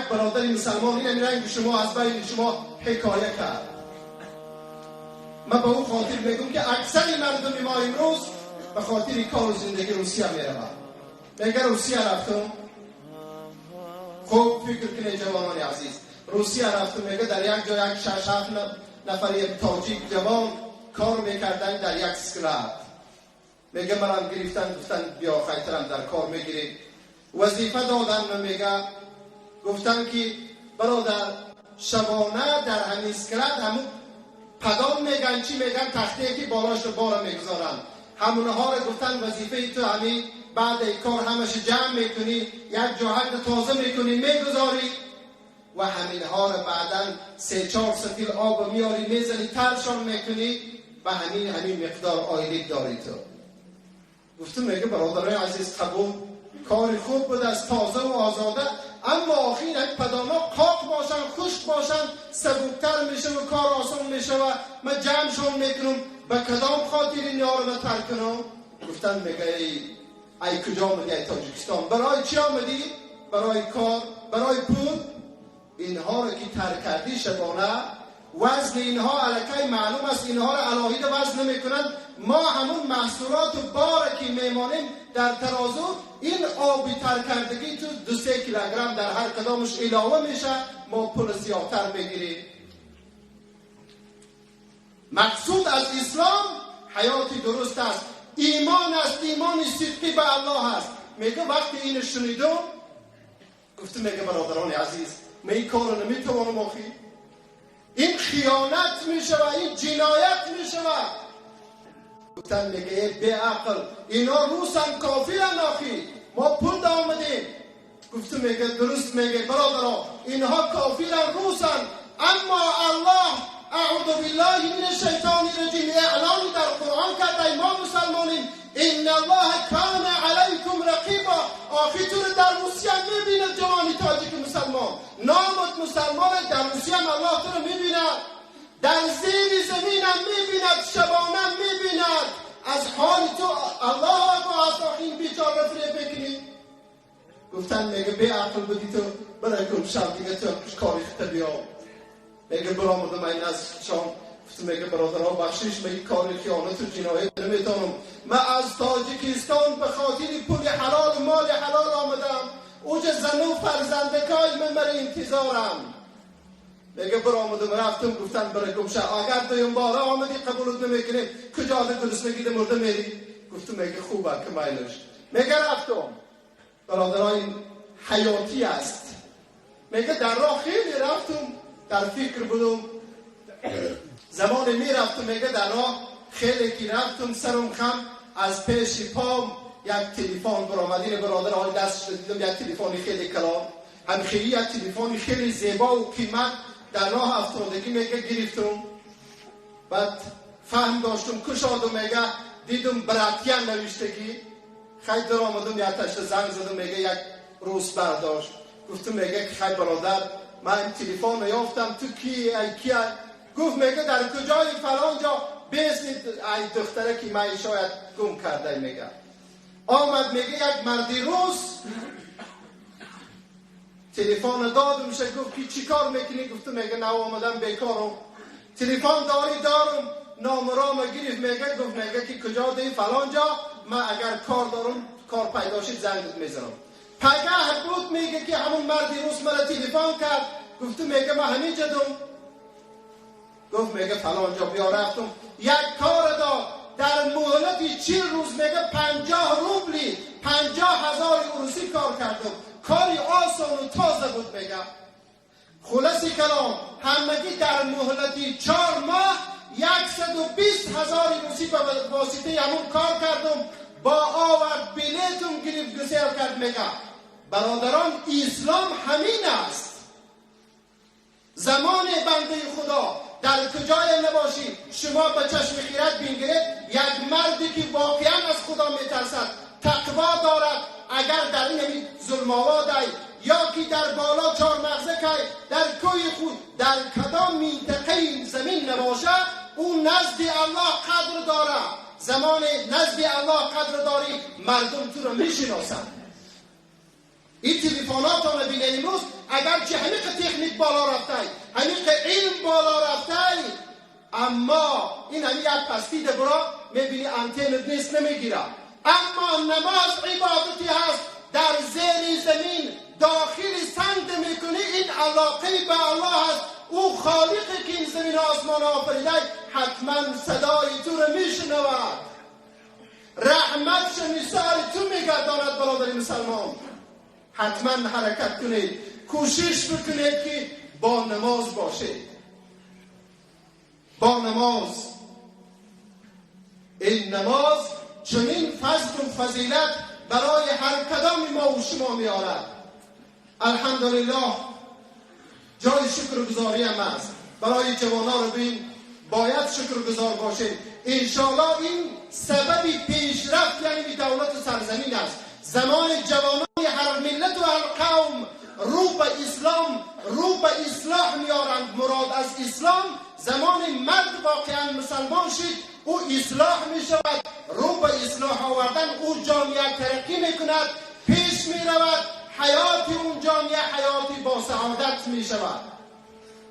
یک برادر مسلمان این رنگ شما از بین شما حکایه کرد. من به اون خاطر میگم که اکثر مردم ما امروز به خاطر کار و زندگی روسیه میروند. میگه روسیه رفتم. خوب فکر کنید جوانان عزیز، روسیه رفتم، میگه در یک جای یک 6-7 نفر یک تاجیک جوان کار میکردن در یک склад. میگه مرام گرفتن، گفتن بیا خیترم در کار میگیریم. وظیفه دادن، میگه گفتن که برادر شبانه در همین склад همون поддон میگن، چی میگن، تخته که بالاش رو بارا میگذارن، همونها رو گفتن وظیفه تو همین بعد کار همش جمع میکنی، یک جاهک تازه میکنی میگذاری و همینها رو بعدا 3-4 سطیل آب میاری میزنی ترشان میکنی و همین مقدار آیلیک داری تو. گفتم میگه برادرای عزیز قبول، کار خوب بود از تازه و آزاده، اما آخر این поддон ا قاق باشن، خشک باشن، سبکتر میشه و کار آسان میشه و من جمعشون میکنم، به کدام خاطر این یارو رو ترک کنم؟ گفتن میگه ای کجا آمدی؟ ای تاجیکستان. برای چی آمدی؟ برای کار، برای پول. اینها رو که ترک کردی شبانه، وزن اینها الکی معلوم است، اینها رو علاهیده وزن نمیکنند. ما همون محصولات و بار که میمانیم در ترازو، این آبی تر کردگی تو 2-3 کیلوگرم در هر کدامش علاوه میشه، ما پول زیادتر میگیریم. مقصود از اسلام حیاتی درست است، ایمان است، ایمان صدقی به الله است. میگه وقتی اینو شنیدم گفتم میگه برادران عزیز، من این کارو نمیتوانم آخی، این خیانت میشه و این جنایت میشه. گفتن میگه بی عقل، اینا روسن کافرن آخی، ما پول آمدیم. گفتم میگه درست میگه برادران، اینها کافرن روسن، اما الله اعوذ بالله من الشیطان الرجیم اعلان در قرآن کرده ما مسلمانیم، ان الله کان علیکم رقیبا. آخی تو رو در روسیه میبینه جوانی تاجیک مسلمان، نامت مسلمان، در روسیه هم الله تو رو میبیند، در زیر زمینم میبیند، شبانم میبیند، از حال تو الله آگاه است. آخی این بیچاره رو فریب بکنی. گفتن میگه بی عقل بودی تو، برای کن شب دیگه تو کاری خطه بیا. میگه برآمدم این از شام، گفتم میگه برادرها بخشش، من این کار خیانت و جنایت نمیتونم، من از تاجیکستان به خاطر پول حلال و مال حلال آمدم، اوج زن و فرزندکای من برای انتظارم. میگه برآمدم رفتم، گفتن برای گم شو، اگر دویم باره آمدی قبولت نمیکنیم، کجا ده گرسنگی مرده میری؟ گفتم میگه خوبه که میلش. میگه رفتم. برادرای حیاتی است. میگه در راه خیلی رفتم، در فکر بودم، زمان میرفتم، میگه در راه خیلی که رفتم سرم خم، از پیش پام یک تلفن برآمد. این برادر حال دستش دیدم یک تلفن خیلی کلان، هم خیلی یک تلفن خیلی زیبا و قیمت در راه افتادگی میگه گرفتم. بعد فهم داشتم کشادم، میگه دیدم براتیان نوشتگی، خیلی در آمدم یک تشت زنگ زدم، میگه یک روز برداشت. گفتم میگه خیلی برادر من این تلفن رو یافتم، تو کی ای کی؟ گفت میگه در کجای فلان جا بیستید ای دختره که من شاید گم کرده. میگه آمد، میگه یک مردی روس تلفن دادم میشه، گفت که چی کار میکنی؟ گفتم میگه نه آمدم بیکارم. تلفن داری؟ دارم. نام رام گرفت، میگه گفت میگه که کجا دی؟ فلان جا، من اگر کار دارم کار پیدا شد زنگ میزنم. پگه بود میگه که همون مردی روس مرا تلفن کرد، گفتم میگه من همین جدم. گفت میگه فلان جا بیا. رفتم یک کار داد، در مهلت 40 روز میگه 50 روبلی 50,000 روسی کار کردم، کاری آسان و تازه بود. میگه خلاص کلام همگی در مهلت 4 ماه 120,000 روسی به واسطه همون کار کردم، با آورد بلیتم گرفت گسیل کرد. میگه برادران اسلام همین است. زمان بنده خدا در کجای نباشی شما به چشم خیرت بینگرید، یک مردی که واقعا از خدا میترسد، تقوا دارد، اگر در این ظلم آباد یا که در بالا چهار مغزه که در کوی خود در کدام منطقه زمین نباشه، او نزد الله قدر داره. زمان نزد الله قدر داری، مردم تو رو میشناسند. این تلفنات رو ببینید امروز، اگرچه بالا رفته، همیق علم بالا رفته، اما این همی یک پستی برا میبینی انتن نیست، نمیگیره. اما نماز عبادتی هست، در زیر زمین داخل سنگ میکنی، این علاقه به الله است. او خالقی که این زمین آسمان آفریده حتما صدای تو رو میشنود، رحمتش نثار تو میگرداند. برادر مسلمان، حتما حرکت کنید، کوشش بکنید که با نماز باشید، با نماز. این نماز چنین فضل و فضیلت برای هر کدام ما و شما میارد. الحمدلله جای شکرگزاری هم است. برای جوانان رو بین باید شکرگزار باشیم. انشالله این سبب پیشرفت یعنی دولت و سرزمین است. زمان جوانان هر ملت و هر قوم رو به اسلام، رو به اصلاح میارند. مراد از اسلام زمان مرد واقعا مسلمان شد، او اصلاح می شود. رو به اصلاح آوردن او جامعه ترقی میکند، پیش می رود، حیات اون جامعه حیاتی با سعادت می شود.